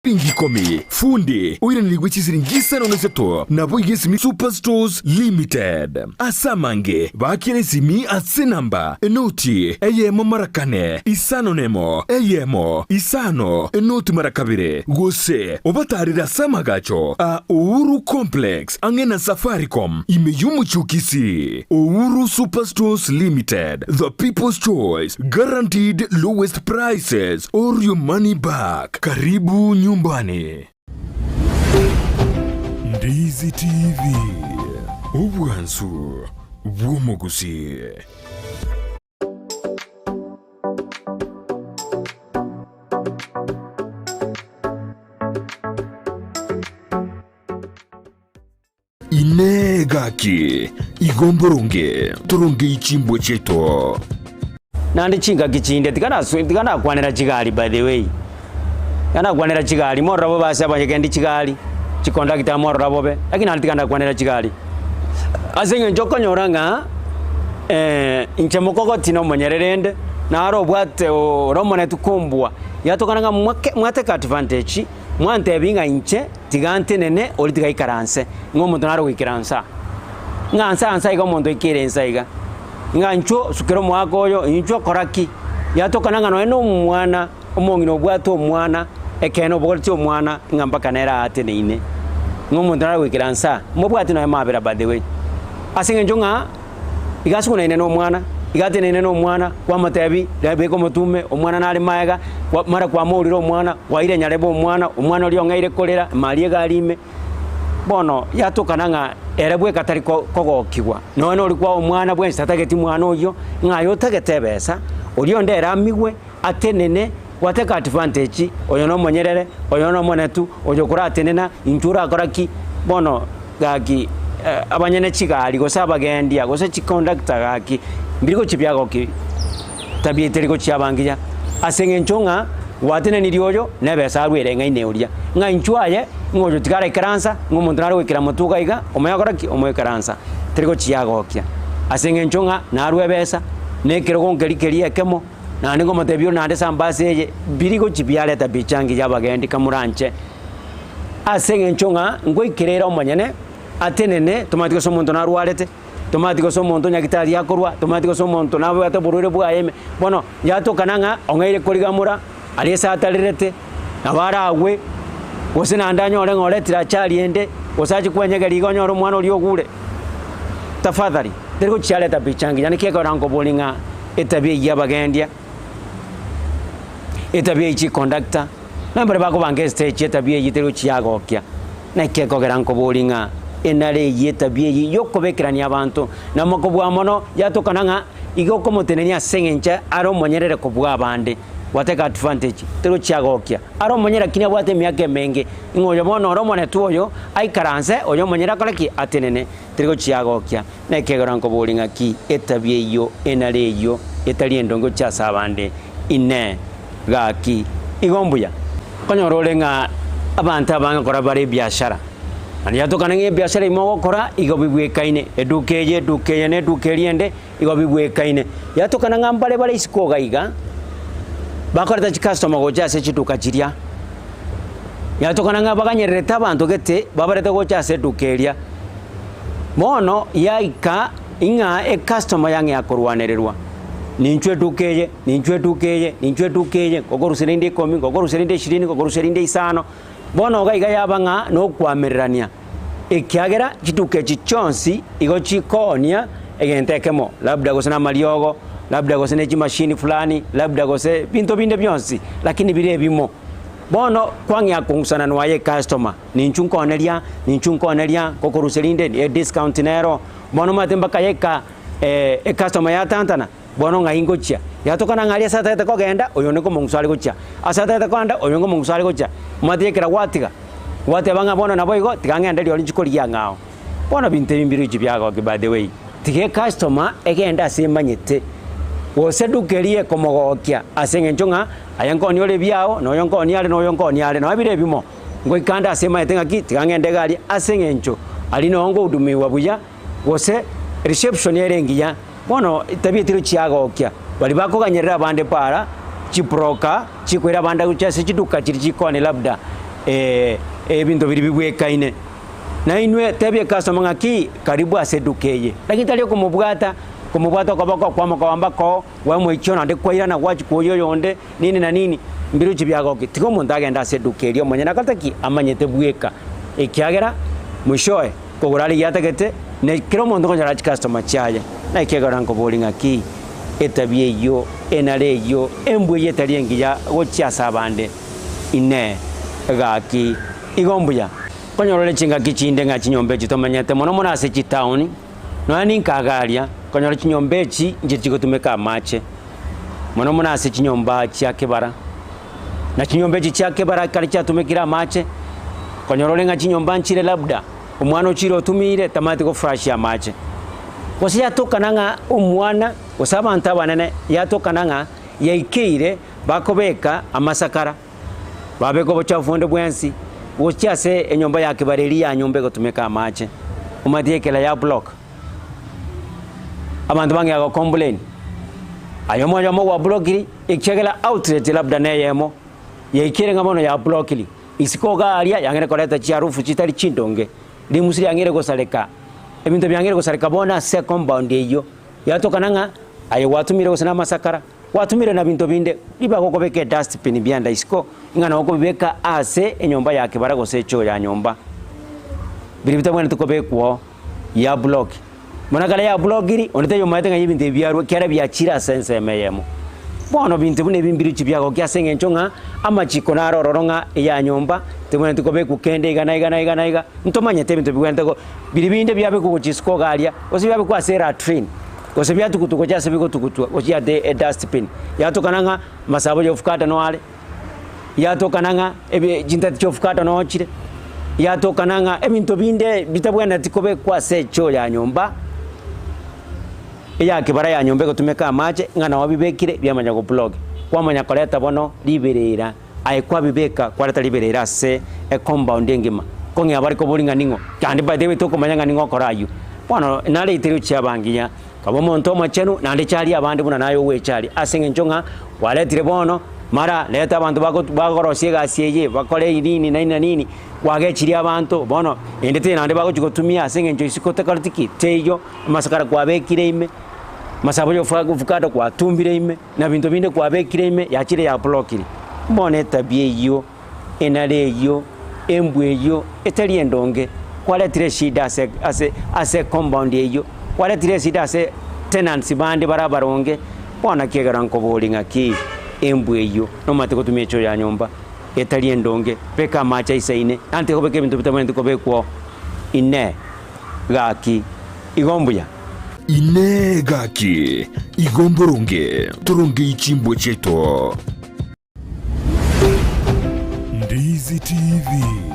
Chiringi ikomi, fundi oiranerigwe chisiringi isano na isato, naboigo esimi Superstores Limited. Ase amange, baakera esimi ase enamba enoti eyemo mara kane, isano nemo, eyemo, isano, enoti mara kabere, gose obatarere ase amagacho a Uhuru Complex ang'e na Safaricom ime y'omochie o Kisii. Uhuru Superstores Limited, the people's choice, guaranteed lowest prices or your money back. Karibu nyumbani. Ndizi TV, obwansu bw'omogusii. Inee gaki, igo mboronge torongei chimbwa chiaito? Naende chingaki chinde tiga nasu tiga nakwanera chigari by the way, tiga nakwanera chigari morora bobe ase abanyegendi chigari, chikondakita morora bobe, lakini naende tiga ndakwanera chigari. Ase eng'encho okonyora ng'a inche mokogoti na omonyere rende, naro obwate ore omonetu kombua, yatokana ng'a mwake mwatake advantage. Mwantebie ng'a inche tiga ntenene, oria tiga aikaranse, ng'a omonto nare goikera nsa. Ng'a nsa nsa iga omonto oikeire nsa iga. Ng'a inchuo sukera omwaka oyo, inchuo kora ki. Yatokana ng'a nonye na omwana, omong'ina obwate omwana, ekeene obogoretie omwana, ng'a mpaka nere aateneine. Ng'a omonto nare goikera nsa, mobwati nonye mabera by the way. Ase eng'encho ng'a. Iga asugunaine nomwana, iga ateneine nomwana, kwamotebia, Beka omotume, omwana nare magega, mara kwamourire omwana, kwaire nyarebe omwana, omwana oria ong'eire korera, ime egari ime. Bono yatokana ng'a ere bweka tari kogokigwa, nonya noria kwa omwana bwensi tatageti mwana oyio, ng'a aye otagete ebesa, oria onde ere amigwe, atenene, gwateka advantage, oyo nomonyerere, oyo nomonetu, oyo okoratenena, intwe orakora ki? Bono gaki abanyene chigari gose abagendia gose chiconductor gaki, mbiri gochia biagoki tabia etari gochia abangiya, ase eng'encho ng'a gwatenenirie oyo, na ebesa arwe ereng'aine oria, ng'a intwe aye, ng'a oyo tiga araikaransa, ng'a omonto nare goikera motwe iga iga, omoyo akore ki? Omoikaransa, teri gochia agokia, ase eng'encho ng'a narwe ebesa, na ekerogo nkeri keria ekemo. Naende nkomotebia ore naende sambasi eye, biri gochia biareta picha engiya abagendi kamoranche, ase eng'encho ng'a ngoikera ere omonyene, atenene, tomanyeti gose omonto narwarete, tomanyeti gose omonto nyagitari akorwa, tomanyeti gose omonto nabwate oborwaire bwaye ime. Bono, yatokana ng'a ong'eire korigamora, aria ase atarerete, nabo aragwe, gose naende anyore ng'a oretire achari ende, gose achie kwenyegeria iga onyore omwana oria ogure. Tafadhali, teri gochiareta picha engiya, naki ekero nkoboria ng'a Etabia eyio y'abagendia, etabia eyio chiconductor, na mbare bakobanga estage etabia eyio teri gochiagokia. Naki ekogera nkoboria ng'a enare eyio etabia eyio yokobekerania abanto, na mokobua mono yatokana ng'a iga okomotenenia ase eng'encho are omonyerere kobua abande, gwateka advantage, teri gochiagokia. Are omonyere lakini abwate emiaka emenge, ng'a oyo bono ore omonetwe oyo, aikaranse, oyo omonyere akore ki? Atenene, teri gochiagokia. Nekegora nkoboria ng'aki etabia eyio enare eyio etari endonge gochia ase abande. Inee! Gaki, igo mbuya? Okonyora ore ng'a abanto abange nkora bare ebiashara, naende yatokana ng'a ebiashara ime ogokora igo bibwekaine, eduka eye, eduka eye, na eduka eria ende, igo bibwekaine. Yatokana ng'a mbare bare isiko iga iga, bakoreta chicustomer gocha ase chiduka chiria, yatokana ng'a baganyererete abanto gete, babarete gocha ase eduka eria. Bono yaika ing'a ecustomer yang'ea korwanererwa, ninchwe eduka eye, ninchwe eduka eye, ninchwe eduka eye, ngokorusia rende ikomi, ngokorusia rende ishirini, ngokorusia rende isano. Bono iga iga yaba ng'a nokoamererania, ekiagera chiduka echi chionsi igo chikoonia egento ekemo, labda gose na amariogo, labda gose ne chimashini fulani, labda gose binto binde bionsi, lakini bire ebimo. Bono kwang'ea kong'usana noaye ecustomer. Ninchu nkooneria, ninchu nkooneria, ngokorusia rinde ediscount nero, bono omanyete mpaka yaika ecustomer yatantana, bono ng'ai ngochia? Yatokana ng'a aria ase atagete kogenda, oyo onde nkomong'usa are gochia, ase atagete kogenda, oyo nkomong'usa are gochia, omanyete ekero gwatiga, gwateba ng'a bono nabo igo, tiga ng'ende rirorio nchie korigia ang'e ao. Bono binto ebi mbirochio biagokia by the way. Tiga ecustomer egende ase emanyete, gose eduka eria ekomogokia ase eng'encho ng'a aye nkoonia ore ebiao, na oyo nkoonia are, na oyo nkoonia are, nonya bire ebimo. Ngoika nde ase emaete ng'aki, tiga ng'ende iga aria, ase eng'encho aria noo ngohudumiwa buya, gose reception ere engiya. Bono etabia etiri chiagokia, baria bakoganyerera abande para, chibroker, chikoira abande gochia ase chiduka chiria chikoonia labda. Ebinto biria bibwekaine. Na inwe tebia ecustomer ng'aki karibu ase eduka eye. Lakini tari okomobwata, komobwata okoboko kwamokoba mpaka oo, gwamoichia naende kwairana gwachia kwoyia oyonde, nini na nini, mbirochio biagokia. Tiga omonto agende ase eduka eria omonyene akorete ki? Amanyete bweka. Ekiagera mwishowe kogora aria giatagete, na kera omonto okonyora chicustomer chiaye. Naki ekero nkoboria ng'aki etabia eyio, enara eyio, embwa eyio etari engiya gochia ase abande. Inee! Gaki, igo mbuya konyora ore chingaki chinde ng'a chinyomba echi tomenyete mono mono ase chitaoni, nonya ninka iga aria, konyora chinyomba echi nchiri chigotumeka amache, mono mono ase chinyomba chia kebara. Na chinyomba echi chia kebara ekero chiatumekire amache, konyora ore ng'a chinyomba nchire labda omwana ochire otumiire tamanyeti goflush amache. Gose yatokana ng'a omwana gose abanto abanene yatokana ng'a yaikeire Bakobeka amasakara, babeka obochafu bonde bwensi gochia ase enyomba ya kebare eria ya nyomba egotumeka amache, omanyete ekera ya block. Abanto bang'ea go complain, aye omoyomo gwa blockiri ekiagera outlet labda neyemo, yaikire ng'a bono ya blockiri, isiko iga aria yang'eire koreta chiarufu chitari chindonge, rimusu riang'eire gosareka, ebinto biang'eire gosareka bono ase ecompound eyio, yatokana ng'a aye gwatumire gose na amasakara. Gwatumire na binto binde, ribaga okobeka edustbin bianda isiko, ing'a nabo okobibeka ase enyomba ya kebara gose echoo ya nyomba. Biria bitabwenereti kobekwa oo, ya block. Bono ekero ya blockiri, onde taiyo omanyete ng'a ebinto ebi biarwa ekiagera biachire ase ensemo eyemo. Bono binto buna ebi mbirochio biagokia ase eng'encho ng'a amachiko naro ororo ng'a eya nyomba tebwenereti kobekwa kende iga na iga na iga na iga, ntomanyete ebinto bibwenerete go biria binde biabekwa gochia isiko iga aria, gose biabekwa ase eratrine. Gose biatugutwa gochia ase bigotugutwa gochia ase edustbin, yatokana ng'a amasabo ya ovacado no are, yatokana ng'a ebe chintati chia ovacado noo chire, yatokana ng'a ebinto binde bitabwenereti kobekwa ase echoo ya nyomba, eya kebara ya nyomba egotumeka amache, ng'a noo bibekire biamanya go block. Kwamanya koreta bono riberera. Aye kwabibeka kwareta riberera ase ecompound engima, kong'ea bare koboria ng'a ning'o, naende by the way tokomanya ng'a ning'o okora ayio. Bono naretere ochia abangiya, kaba omonto omochenu naende charia abande buna naye ogwecharia ase eng'encho ng'a kwaretire bono mara reta abanto bago bagorosia egasi eye bakore nini na nini na nini, kwagechirie abanto bono ende teiyo naende bagochia gotumia ase eng'encho isiko tekoreti ki? Teiyo, amasakara kwabekire ime, amasabo ya ovacado kwatumbire ime. Na binto binde kwabekire ime yachire yablokire. Bono etabia eyio, enara eyio, embwa eyio etari endonge, kwaretire eshida ase ase ase ecompound eyio, kwaretire eshida ase tenants bande bare abaronge, bono naki ekero nkoboria ng'aki embwa eyio nomanyete gotumia echoo ya nyomba etari endonge, beka amache aisaine, naende tikobeka ebinto bitabwenereti kobekwa oo, inee! Gaki, igo mbuya. Inee! Gaki, igo mboronge torongei chimbwa chiaito? Ndizi TV.